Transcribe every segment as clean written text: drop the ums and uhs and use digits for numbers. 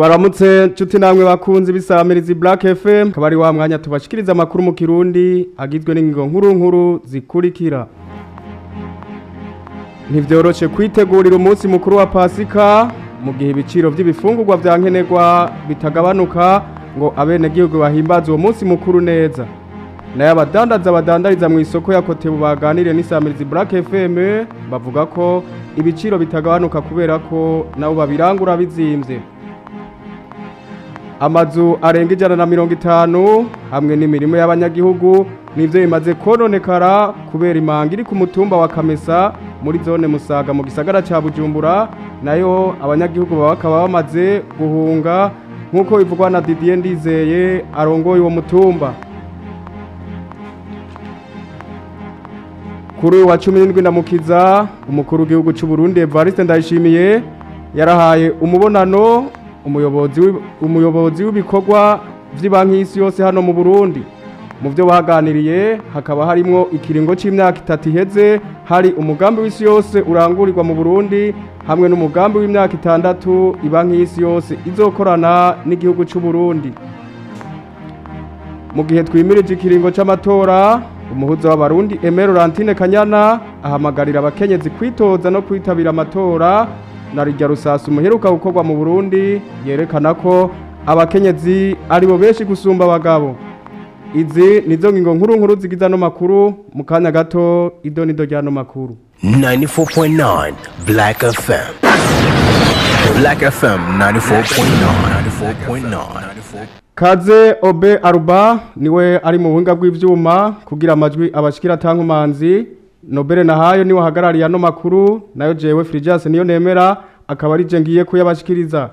Baramutse nshuti namwe bakunzi bisamirizi Black FM kabari wa mwanya tubashikiriza amakuru mu Kirundi agizwe n'ingingo nkuru nkuru zikurikira. Ntivyoroshe kwitegurira umunsi mukuru wa Pasika mu gihe ibiciro vy'ibifungurwa vya nkenerwa bitagabanuka ngo abenegihugu bahimbaze uwo munsi mukuru neza. Nayo abadandaza badandariza mu isoko ya Kotebu baganiriye n'isamirizi Black FM bavuga ko ibiciro bitagabanuka kubera ko nabo babirangura bizimvye. Amazu arenga 150 hamwe n'imirimo y'abanyagihugu nivyo bimaze kononekara kubera imanga iri ku mutumba wa Kamesa muri zone Musaga mu gisagara ca Bujumbura, nayo abanyagihugu bakaba bamaze guhunga nkuko bivugwa na Didier Ndizeye arongoye uwo mutumba. Kuri wa 17 Ndamukiza umukuru w'igihugu c'u Burundi Evariste Ndayishimiye yarahaye umubonano umuyobozi w'ibikorwa vy'ibanki y'isi yose hano mu Burundi. Mu byo baganiriye hakaba harimo ikiringo c'imyaka 3 iheze hari umugambi w'isi yose urangurirwa mu Burundi hamwe n'umugambi w'imyaka 6 ibanki y'isi yose izokorana n'igihugu c'u Burundi. Mu gihe twimirije ikiringo c'amatora, umuhuza w'abarundi Aimé Laurentine Kanyana ahamagarira abakenyezi kwitoza no kwitabira amatora. Na rijya rusasu muheruka gukorwa mu Burundi yerekana ko abakenyezi aribo benshi gusumba abagabo. Izi nizo ngingo nkuru nkuru zigiza no makuru mu kanya gato idonido rya no makuru. 94.9 Black FM. Black FM 94.9 94.9. Kaze Obe Aruba niwe ari mu buhinga bw'ivyuma kugira amajwi abashikira tankumanzi. Nobere nahayo niwe hagarariye ano makuru, nayo jewe Frijas niyo nemera akaba ari je ngiye kuyabashikiriza.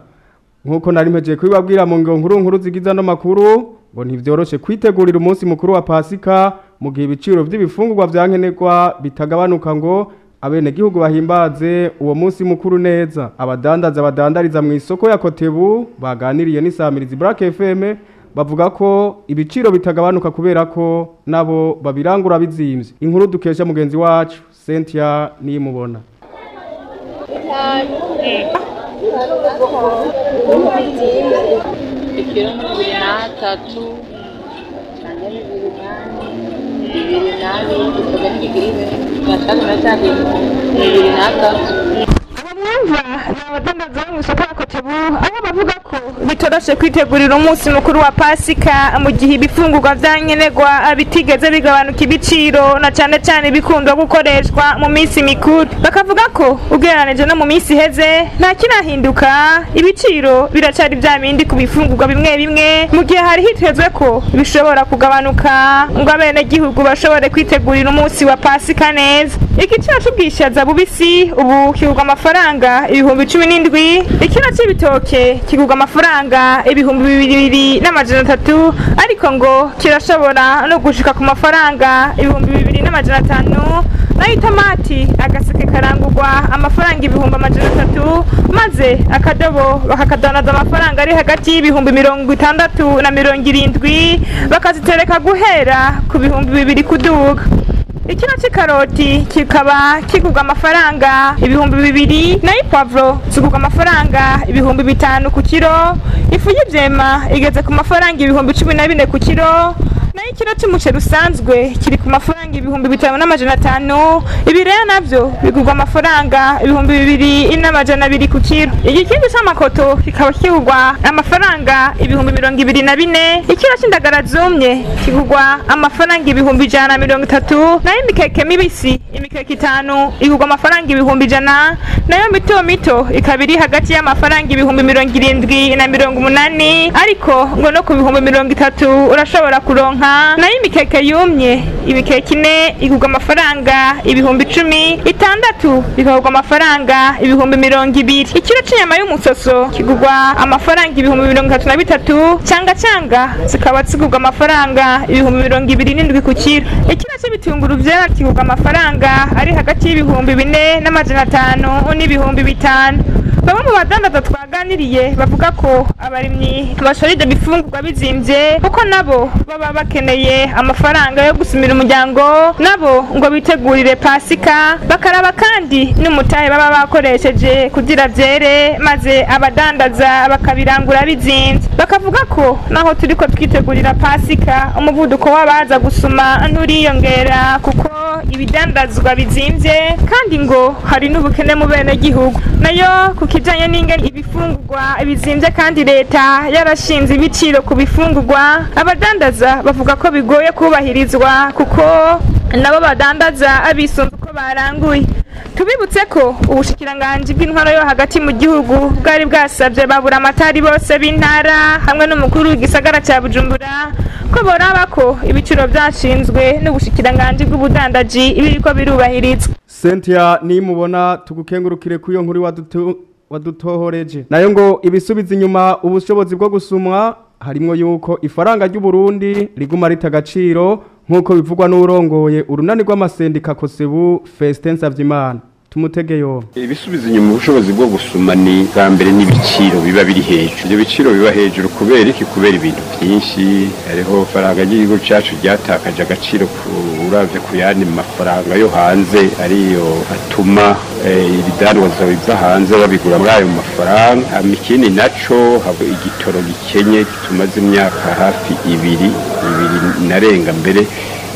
Nkuko nari mpejeje kubibabwira mu ngingo nkuru nkuru zigiza no makuru ngo ntivyoroshe kwitegurira umunsi mukuru wa Pasika mu gihe ibiciro vy'ibifungurwa vya nkenerwa bitagabanuka ngo abenegihugu bahimbaze uwo munsi mukuru neza. Abadandaza badandariza mu isoko ya Kotebu baganiriye n'isamirizi Black FM bavuga ko ibiciro bitagabanuka kubera ko nabo babirangura bizimvye. Inkuru dukesha mugenzi wacu Cynthia Nimubona. Ikiro 23 22 Abamwumva ni abadandaza bo mw'isoko ya Kotebu aho bavuga ko bitoroshe kwitegurira umunsi mukuru wa Pasika mu gihe ibifungurwa vya nkenerwa bitigeze bigabanuka ibiciro na cane cane bikundwa gukoreshwa mu minsi mikuru. Bakavuga ko ugereranije no mu minsi iheze nta kirahinduka, ibiciro biracari vya bindi ku bifungurwa bimwe bimwe mu gihe hari hitezwe ko bishobora kugabanuka ngo abenegihugu bashobore kwitegurira umunsi wa Pasika neza. Igiciro c'ubwishaza bubisi ubu kigurwa amafaranga 17,000, ikiro c'ibitoke kigurwa amafaranga 2,300, ariko ngo kirashobora no gushika ku mafaranga 2,500. Nayo itomati agaseke karangurwa amafaranga 300,000, maze akadobo bakakadandaza amafaranga ari hagati y'ibihumbi 60 na 70, bakazitereka guhera ku 2,000 kuduga. Ikiro c'ikaroti kikaba kigurwa amafaranga 2,000, nayo ipavro zigurwa amafaranga 5,000 ku kiro. Ifu y'ivyema igeze ku mafaranga 14,000 ku kiro, nayo ikiro c'umuceri usanzwe kiri ku mafaranga 5,500. Ibireya navyo bigurwa amafaranga 2,200 ku kiro. Igikindi c'amakoto kikaba kigurwa amafaranga 24,000. Ikiro c'indagara zumye kigurwa amafaranga 130,000, nayo imikeke mibisi imikeke 5 igurwa amafaranga 100,000, nayo mito mito ikaba iri hagati y'amafaranga 70,000 na 80,000, ariko ngo no ku 30,000 urashobora kuronka. Nayo imikeke yumye imikeke 4 igurwa amafaranga 10,000, 6 bikagurwa amafaranga 20,000. Ikiro c'inyama y'umusoso kigurwa amafaranga 33,000, canga canga zikaba zigurwa amafaranga 27,000 ku kiro. Ikiro c'ibitunguru vyera kigurwa amafaranga ari hagati y'ibihumbi 4,500 n'ibihumbi 5,000. Bamwe mu badandaza twaganiriye Twaganiriye bavuga ko abarimyi bashora ivyo bifungurwa bizimvye kuko nabo baba bakeneye amafaranga yo gusumira umuryango, nabo ngo bitegurire Pasika, bakaraba kandi n'umutahe baba bakoresheje kugira vyere, maze abadandaza bakabirangura bizimvye. Bakavuga ko naho turiko twitegurira Pasika umuvuduko w'abaza gusuma nturiyongera kuko ibidandazwa bizimvye, kandi ngo hari n'ubukene mu bene gihugu. Nayo ku kijanye n'ingene ibifungurwa bizimvye kandi leta yarashinze ibiciro ku bifungurwa, abadandaza bavuga ko bigoye kubahirizwa kuko nabo badandaza abisunze uko baranguye. Tubibutse ko ubushikiranganji bw'intwaro yo hagati mu gihugu bwari bwasabye babura amatari bose b'intara hamwe n'umukuru w'igisagara ca Bujumbura ko boraba ko ibiciro byashinzwe n'ubushikiranganji bw'ubudandaji ibiriko birubahirizwa. Cynthia nimubona tugukengurukire ku iyo nkuru wadutohoreje. Nayo ngo ibisubiza inyuma ubushobozi bwo gusumwa harimwo yuko ifaranga ry'u Burundi riguma rita agaciro nkuko bivugwa n'urongoye urunani rw'amasendika Kosebu Festin Savyimana. Tumutege yo. Ibisubiza inyuma ubushobozi bwo gusuma ni bwa mbere n'ibiciro biba biri hejuru. Ibyo biciro biba hejuru kubera iki? Kubera ibintu byinshi. Hariho faranga ry'igihugu cyacu ryatakaje agaciro uravye ku yandi mafaranga yo hanze, ariyo atuma ibidandazwa biva hanze babigura muri ayo mafaranga. Ikindi naco haba igitoro gikenye tumaze imyaka hafi ibiri narenga mbere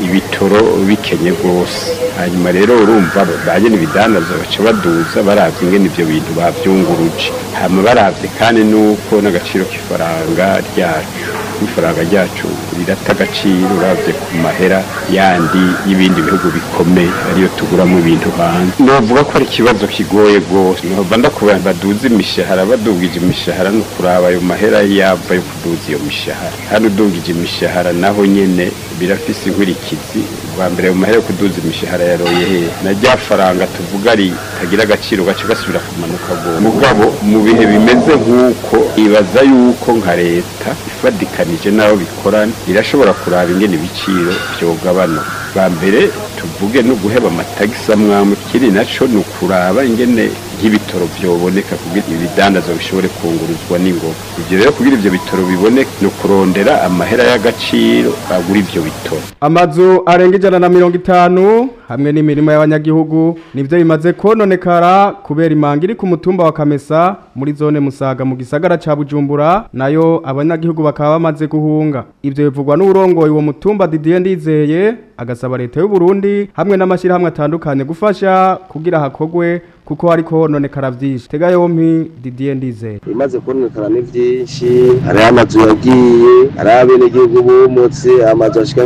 ibitoro bikenye rwose. Hanyuma rero urumva baje n'ibidandazwa baca baduza baravye ingene ivyo bintu bavyunguruje, hama baravye kandi nuko n'agaciro k'ifaranga ryacu, ifaranga ryacu rirata agaciro uravye ku mahera yandi y'ibindi bihugu bikomeye ariyo tuguramo ibintu hanze. Novuga ko ari ikibazo kigoye rwose. Nova ndakubona baduza imishahara, badugije imishahara no kuraba ayo mahera yava yo kuduza iyo mishahara. Hano udugije imishahara naho nyene birafise inkurikizi. Bwa mbere mu mahera yo kuduza imishahara yaroye he na rya faranga tuvuga ritagira agaciro gace gasubira kumanuka gose. Mugabo mu bihe bimeze nk'uko ibaza yuko nka leta ifadikanije n'abo bikorana irashobora kuraba ingene ibiciro vyogabanuka. Bwa mbere tuvuge no guheba amatagisi amwamwe, ikindi naco ni ukuraba ingene nk'ibitoro vyoboneka kugira ibidandazwa bishobore kunguruzwa n'ingoga. Ivyo rero kugira ivyo bitoro biboneke ni ukurondera amahera y'agaciro agura ivyo bitoro. Amazu arenga 150 hamwe n'imirima y'abanyagihugu nivyo bimaze kononekara kubera imanga iri ku mutumba wa Kamesa muri zone Musaga mu gisagara ca Bujumbura, nayo abanyagihugu bakaba bamaze guhunga. Ivyo bivugwa n'urongoye uwo mutumba Didier Ndizeye, agasaba leta y'u Burundi hamwe n'amashirahamwe atandukanye gufasha kugira hakogwe kuko hariko hononekara vyinshi. Tega yompi Didier Ndizeye. Imaze kononekara ni vyinshi, hari amazu yagiye, hari abenegihugu bumutse, amazu ashika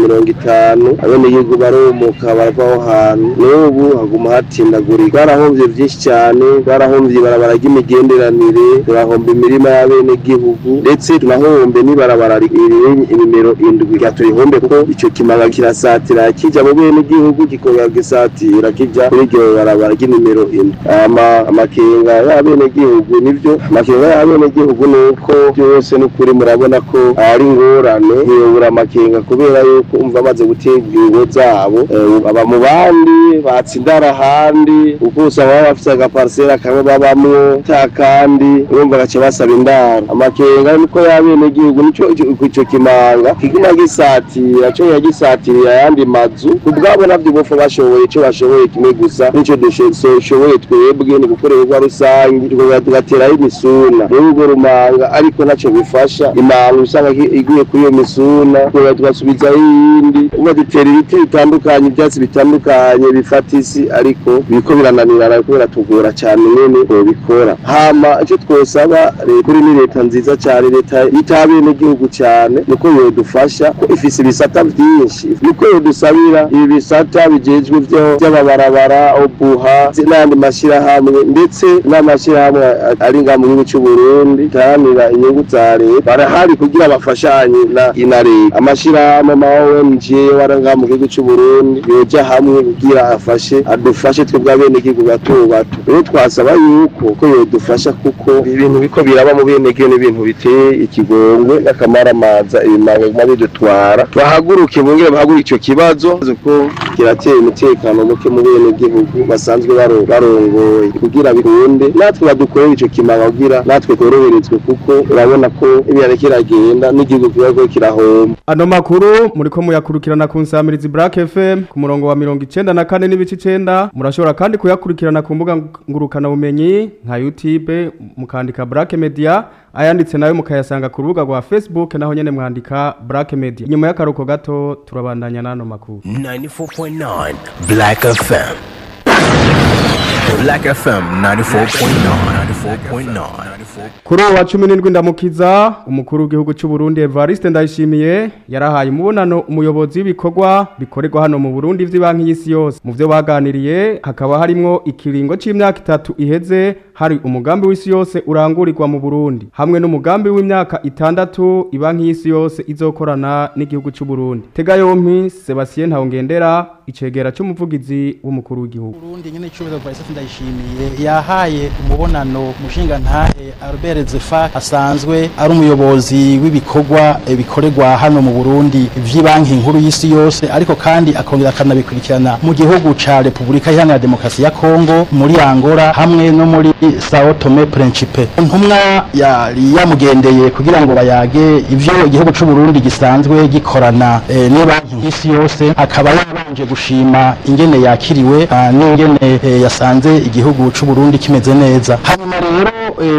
150, abenegihugu barumuka barava aho hantu, n'ubu haguma hatindagurika. Barahomvye vyinshi cane, barahomvye ibarabara ry'imigenderanire, turahomba imirima y'abenegihugu, ndetse tunahombe n'ibarabara inimero 7 turihombe kuko ico kimanga kirasatira kija mu benegihugu, kikongera gisatira kija kuri iryo barabara ry'inimero 7. Amakenga y'abenegihugu nivyo, amakenga y'abenegihugu nuko byose n'ukuri murabona ko ari ingorane, ntiyobura amakenga kubera yuko umva amaze guterwa ingo zabo, aba mu bandi batsindara ahandi, kuko usanga baba bafise agaparisera kamwe babamwo ta kandi urumva gace basaba indaro. Amakenga niko y'abenegihugu nico ico kimanga kiguma gisatira co yagisatiriye ayandi mazu kubwabo navyo bopfa bashoboye ico bashoboye kimwe gusa nico dushoboye twebwe ni gukorerwa rusangi tugaterayo imisuna muri urwo rumanga, ariko naco bifasha. Imanga usanga iguye kuri iyo misuna tugasubizayo iyindi, uba dutera ibiti bitandukanye, ivyatsi bitandukanye bifata isi, ariko biriko birananirana, biriko biratugora cane nyene bikora. Hama ico twosaba kuri ni leta nziza cane, leta y'abenegihugu cane, nuko yodufasha ko ifise ibisata vyinshi, nuko yodusabira ibi bisata bijejwe vy'amabarabara, obuha n'ayandi mashirahamwe, ndetse n'amashirahamwe ari ngaha mu gihugu c'u Burundi taranira inyungu za leta barahari kugira bafashanye na leta. Amashirahamwe ama ONG ari ngaha mu gihugu c'u Burundi yoja hamwe kugira afashe adufashe twebwe abenegihugu bato bato. Rero twasaba yuko ko yodufasha kuko ibintu biko biraba mu benegihugu n'ibintu biteye ikigongwe n'akamaramaza, ibimanga biguma bidutwara. Bahaguruke bongere bahaguruke ico kibazo kuko kirateye umutekano muke mu benegihugu basanzwe barongoye, kugira bikunde natwe badukorere ico kimanga kugira natwe tworoherezwe, kuko urabona ko ibirare kiragenda n'igihugu kiba kirahomba. Ano makuru muriko muyakurikirana ku nsamirizi Black FM ku murongo wa 94.9. Murashobora kandi kuyakurikirana ku mbuga ngurukana bumenyi nka YouTube mukandika Black Media, ayanditse nayo mukayasanga ku rubuga rwa Facebook naho nyene mwandika Black Media. Nyuma y'akaruko gato turabandanya nano makuru. 94.9 Black FM. Black FM 94.9 94.9. Kuri uwa 17 ndamukiza umukuru w'igihugu cy'u Burundi Evariste Ndayishimiye yarahaye umubonano umuyobozi w'ibikorwa bikorerwa hano mu Burundi vy'ibanki y'isi yose. Mu vyo baganiriye hakaba harimwo ikiringo c'imyaka 3 iheze hari umugambi w'isi yose urangurirwa mu Burundi hamwe n'umugambi w'imyaka 6 ibanki y'isi yose izokorana n'igihugu cy'u Burundi. Tega yompi Sebastien Ntawongendera icegera c'umuvugizi w'umukuru w'igihugu. Burundi nyene cyubahiro Evariste Ndayishimiye yahaye umubonano mushinga ntahe Albert Zefa asanzwe ari umuyobozi w'ibikorwa bikorerwa hano mu Burundi vy'ibanki nkuru y'isi yose, ariko kandi akongera akanabikurikirana mu gihugu ca Republika Iharanira Demokarasi ya Kongo, muri Angola hamwe no muri Sao Tome Principe. Intumwa yari yamugendeye kugira ngo bayage ivyo igihugu c'u Burundi gisanzwe gikorana n'ibanki y'isi yose, akaba yabanje gushima ingene yakiriwe n'ingene yasanze igihugu c'u Burundi kimeze neza. Hanyuma rero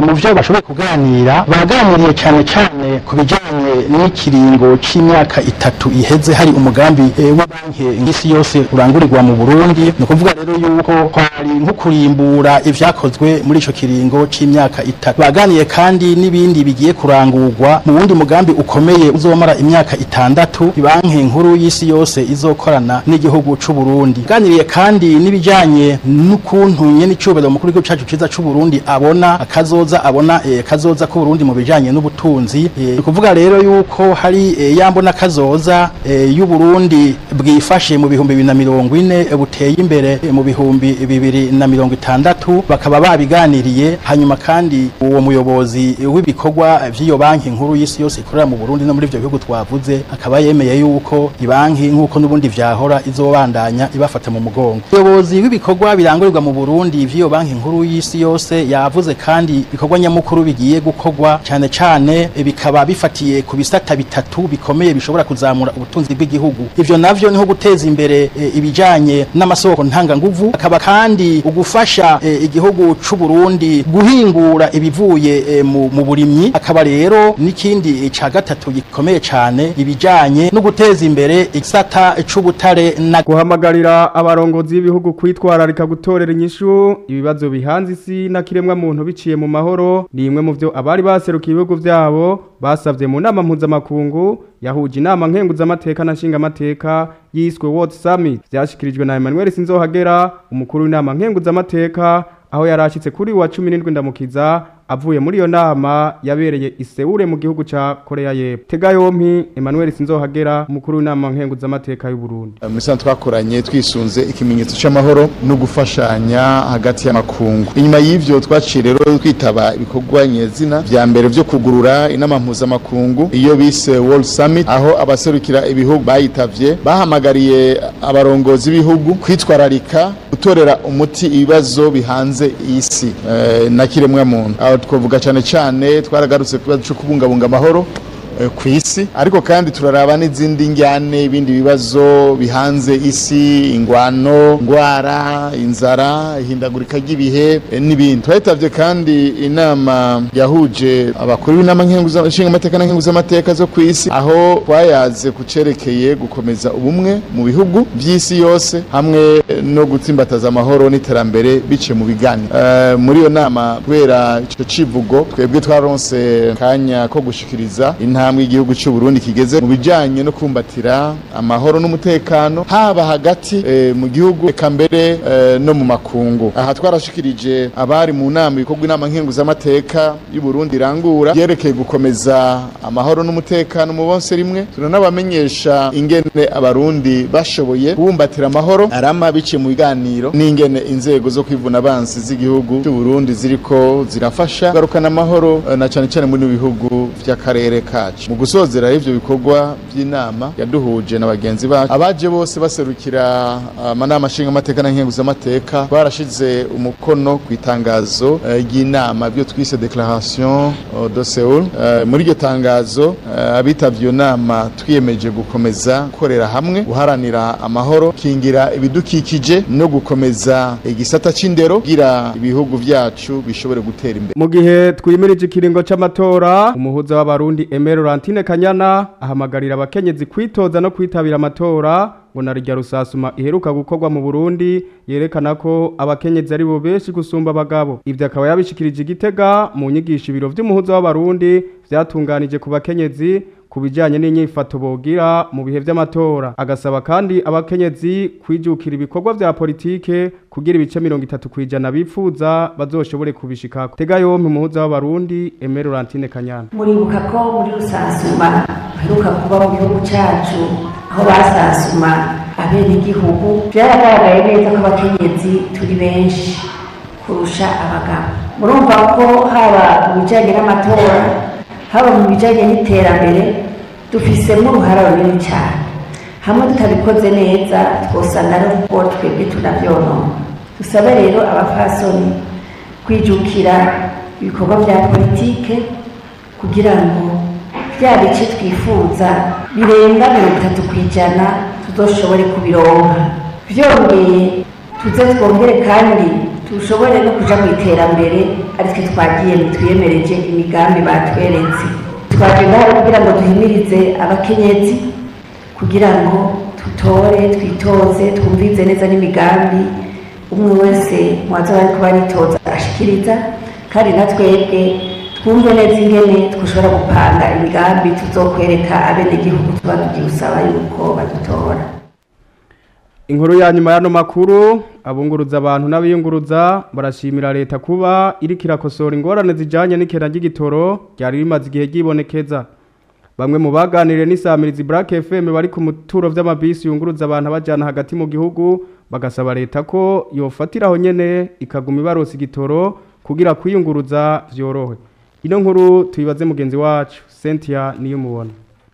mu vyo bashoboye kuganira, baganiriye cyane cyane ku bijyanye n'ikiringo c'imyaka 3 iheze hari umugambi w'ibanki y'isi yose urangurirwa mu Burundi. Ni ukuvuga rero yuko kwari nko kurimbura ivyakozwe muri ico kiringo c'imyaka 3. Baganiye kandi n'ibindi bigiye kurangurwa mu wundi mugambi ukomeye uzomara imyaka 6 ibanki nkuru y'isi yose izokorana n'igihugu c'u Burundi. Baganiriye kandi n'ibijanye n'ukuntu nyene icubahiro mukuru w'igihugu cacu ciza c'u Burundi abona akazoza abona kazoza ku Burundi mu bijanye n'ubutunzi. Kuvuga rero yuko hari yambona kazoza y'u Burundi bwifashe mu 2040 buteye imbere mu 2060, bakaba babiganiriye. Hanyuma kandi uwo muyobozi w'ibikorwa vy'iyo banki nkuru y'isi yose ikorera mu Burundi no muri ivyo bihugu twavuze akaba yemeye yuko ibanki nkuko n'ubundi vyahora izobandanya ibafata mu mugongo. Umuyobozi w'ibikorwa birangurirwa mu Burundi vy'iyo banki nkuru y'isi yose yavuze kandi ibikorwa nyamukuru bigiye gukorwa cyane cyane bikaba bifatiye ku bisata bitatu bikomeye bishobora kuzamura ubutunzi bw'igihugu. Ivyo navyo niho guteza imbere ibijanye n'amasoko ntanganguvu, akaba kandi ugufasha igihugu c'u Burundi guhingura ibivuye mu burimyi, akaba rero n'ikindi ca gatatu gikomeye cyane ibijanye no guteza imbere igisata c'ubutare na guhamagarira abarongozi b'ibihugu kwitwararika gutorera inyishu ibibazo bihanze isi na kiremwa muntu biciye mu mahoro ni imwe mu vyo abari baserukiye ibihugu vyabo basavye mu nama mpuzamakungu yahuje inama nkenguzamateka na nshingamateka yiswe World Summit. Vyashikirijwe na Emmanuel Sinzohagera umukuru w'inama nkenguzamateka aho yarashitse kuri wa 17 ndamukiza avuye muri iyo nama yabereye i Seoul mu gihugu ca Korea y'Epfo. Tega yompi Emmanuel Sinzohagera umukuru w'inama nkenguzamateka y'u Burundi. Muri twakoranye twisunze ikimenyetso c'amahoro no gufashanya hagati y'amakungu. Inyuma y'ivyo twaciye rero twitaba ibikorwa nyezina vya mbere vyo kugurura inama mpuzamakungu iyo bise World Summit, aho abaserukira ibihugu bayitavye bahamagariye abarongozi b'ibihugu kwitwararika gutorera umuti ibibazo bihanze isi na kiremwa muntu. Aho twavuga cyane cyane twaragarutse ku kibazo cyo kubungabunga amahoro ku isi, ariko kandi turaraba n'izindi njyane ibindi bibazo bihanze isi, ingwano, ngwara, inzara, ihindagurika ry'ibihe n'ibindi. Twahitavye kandi inama yahuje abakuru b'inama nshingamateka na nkenguzamateka zo ku isi, aho twayaze kucerekeye gukomeza ubumwe mu bihugu by'isi yose hamwe no gutsimbataza amahoro n'iterambere biciye mu biganiro. Muri iyo nama kubera ico civugo twebwe twaronse kanya ko gushikiriza Intambwe igihugu cy'u Burundi kigeze mu bijanye no kumbatira amahoro n'umutekano haba hagati mu gihugu eka mbere no mu makungu. Aha twarashikirije abari mu nama ibikorwa inama nkenguzamateka y'u Burundi irangura yerekeye gukomeza amahoro n'umutekano mu bonse rimwe. Turanabamenyesha ingene abarundi bashoboye kubumbatira amahoro arama biciye mu biganiro n'ingene inzego zo kwivuna abansi z'igihugu cy'u Burundi ziriko zirafasha garukana amahoro na cyane cyane muri bihugu vy'akarere kacu. Mu gusozera ivyo bikorwa by'inama yaduhuje na bagenzi bacu abaje bose baserukira amanama nshinga amateka na nkenguzamateka barashize umukono ku itangazo ry'inama byo twise Déclaration de Seoul. Muri iryo tangazo abitavye iyo nama twiyemeje gukomeza gukorera hamwe, guharanira amahoro, kingira ibidukikije no gukomeza igisata c'indero kugira ibihugu vyacu bishobore gutera imbere. Mu gihe twimirije ikiringo c'amatora, umuhuza w'abarundi Aimée Laurentine Kanyana ahamagarira abakenyezi kwitoza no kwitabira amatora ngo narirya rusasuma iheruka gukorwa mu Burundi yerekana ko abakenyezi ari bo benshi gusumba abagabo. Ivyo akaba yabishikirije Igitega mu nyigisho ibiro vy'umuhuza w'abarundi vyatunganije ku bakenyezi ku bijanye n'inyifato bogira mu bihe vy'amatora. Agasaba kandi abakenyezi kwijukira ibikorwa vya politike kugira ibice 30% bifuza bazoshobore kubishikako. Tega yompi umuhuza w'abarundi Aimée Laurentine Kanyana. Muribuka ko muri rusasuma iheruka kuba mu gihugu cacu aho basasuma abenegihugu byaragaragaye neza ko abakenyezi turi benshi kurusha abagabo. Murumva ko haba mu bijanye n'amatora, haba mu bijanye n'iterambere dufisemo uruhara runini cyane. Hamwe tutabikoze neza twosanga ari uko twebwe tunavyonona. Dusabe rero abafasoni kwijukira ibikorwa vya politike kugira ngo bya bice twifuza birenga 30% tuzoshobore kubironka. Vyongeye tuze twongere kandi tushobore no kuja mu iterambere ari twe twagiye twiyemereje imigambi batweretse. Twagenda kugira ngo duhimirize abakenyezi kugira ngo tutore, twitoze, twumvize neza n'imigambi umwe wese mwaza ariko baritoza ashikiriza, kandi na twebwe twumve neza ingene twushobora gupanga imigambi tuzokwereka abenegihugu tuba tugiye gusaba yuko badutora. Inkuru ya nyuma y'ano makuru, abunguruza abantu n'abiyunguruza barashimira leta kuba iriko irakosora ingorane zijanye n'ikena ry'igitoro ryari rimaze igihe ryibonekeza. Bamwe mu baganiriye n'isamirizi Black FM bari ku muturo vy'amabisi yunguruza abantu abajana hagati mu gihugu bagasaba leta ko yofatiraho nyene ikaguma ibaronsa igitoro kugira kwiyunguruza vyorohe. Ino nkuru tuyibaze mugenzi wacu Cynthia Niyomubona.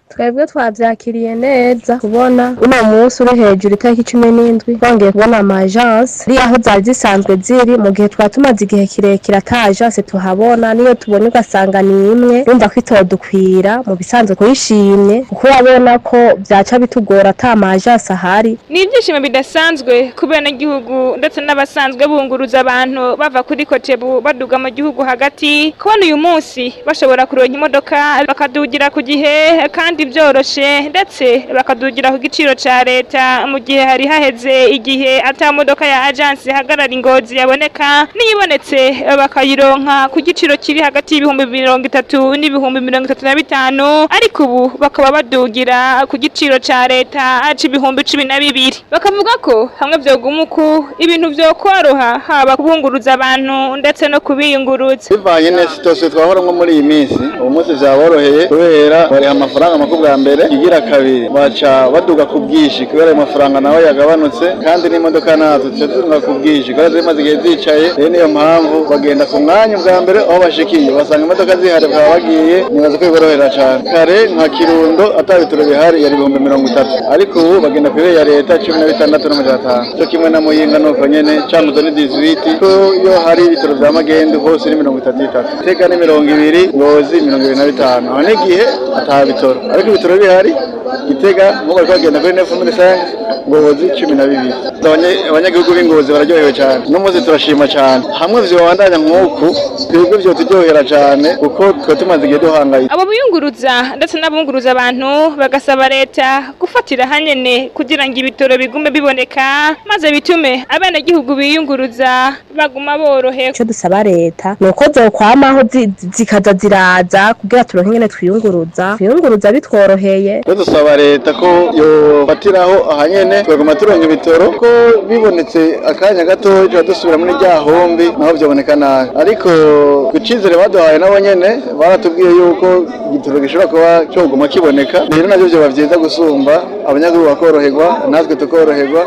Twebwe twavyakiriye neza kubona uno munsi uri hejuru itariki 17 bongeye kubona ama agence ari aho zari zisanzwe ziri, mu gihe twatumaze igihe kirekire ata agence tuhabona, niyo tubonye ugasanga ni imwe urumva ko itodukwira. Mu bisanzwe kuyishimye kuko urabona ko vyaca bitugora ata ama agence ahari. Ni ibyishimo bidasanzwe ku benegihugu ndetse n'abasanzwe bunguruza abantu bava kuri Kotebu baduga mu gihugu hagati, kubona uyu munsi bashobora kuronka imodoka bakadugira ku gihe kandi byoroshe, ndetse bakadugira ku giciro ca leta mu gihe hari haheze igihe ata modoka ya agence ihagarara Ingozi yaboneka, niyibonetse bakayironka ku giciro kiri hagati y'ibihumbi 30 n'ibihumbi 35, ariko ubu bakaba badugira ku giciro ca leta aca ibihumbi 12. Bakavuga ko hamwe vyogumuku ibintu vyokoroha haba kubunguruza abantu ndetse no kubiyunguruza. Bivanye na situation twahoramwo muri iyi minsi, ubu munsi vyaboroheye kubera bariha amafaranga makubwa mbere igira kabiri baca baduga ku bwinshi kubera ayo mafaranga nawe yagabanutse, kandi n'imodoka nazo ziduga ku bwinshi kubera zimaze igihe zicaye. Rero niyo mpamvu bagenda ku mwanya bwa mbere aho bashikiye basanga imodoka zihari bakaba bagiye. Nibaza ko biborohera cyane. Kare nka Kirundo atabituro bihari yari 30,000, ariko ubu bagenda ku ya leta 16,500. Cyo kimwe na Muyinga nuko nyene, Cankuzo ni 18, ko iyo hari ibituro vya magendu hose ni 33, Tega ni 20, Ngozi 25. Aho n'igihe atabitoro, ariko ibitoro bihari Gitega ngo bariko bagenda kuri 9.5, Ngozi 12. Abanyagihugu b'Ingozi bararyohewe cyane uno munsi, turashima cyane. Hamwe vyobandanya nk'uku, twebwe vyoturyohera cyane kuko twe tumaze igihe duhangayitse. Abo biyunguruza ndetse n'abunguruza abantu bagasaba leta gufatira hanyene kugira ngo ibitoro bigume biboneka, maze bitume abenegihugu biyunguruza baguma borohewe. Icyo dusaba leta ni uko zokwamaho zikaza ziraza kugira turonke ingene twiyunguruza bitworoheye. Twe dusaba leta ko yofatiraho ahanyene, tukaguma turonka ibitoro, ko bibonetse akanya gato tuba dusubira muri rya hombi, naho vyoboneka nabi. Ariko ku cizere baduhaye, nabo nyene baratubwiye yuko igitoro gishobora kuba coguma kiboneka. Rero navyo vyoba vyiza gusumba, abanyagihugu bakoroherwa, natwe tukoroherwa.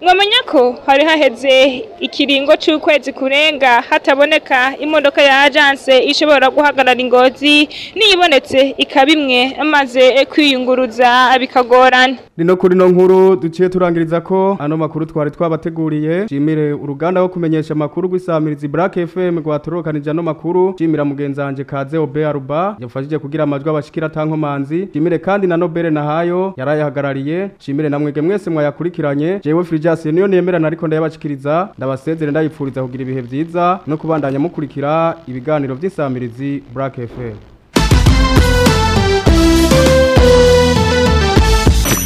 Mwamenya ko hari haheze ikiringo c'ukwezi kurenga hataboneka imodoka ya agence ishobora guhagarara Ingozi, niyibonetse ikaba imwe, maze kwiyunguruza bikagorana. Ni no kuri no nkuru duciye turangiriza ko ano makuru twari twabateguriye. Shimire uruganda wo kumenyesha amakuru rw'isamirizi Black FM rwatorokanije ano makuru. Shimira mugenzi wanje Kaze Obe Aruba yafashije kugira amajwi abashikira tankomanzi. Shimire kandi na Nobere Nahayo yarayahagarariye. Shimire namwege mwese mwayakurikiranye. Jewe Frijas niyo nemerana ariko ndayabashikiriza, ndabasezere, ndayipfuriza kugira ibihe vyiza no kubandanya mukurikira ibiganiro vy'insamirizi Black FM.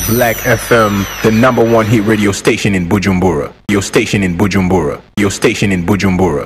Black FM, the number one hit radio station in Bujumbura. Your station in Bujumbura. Your station in Bujumbura.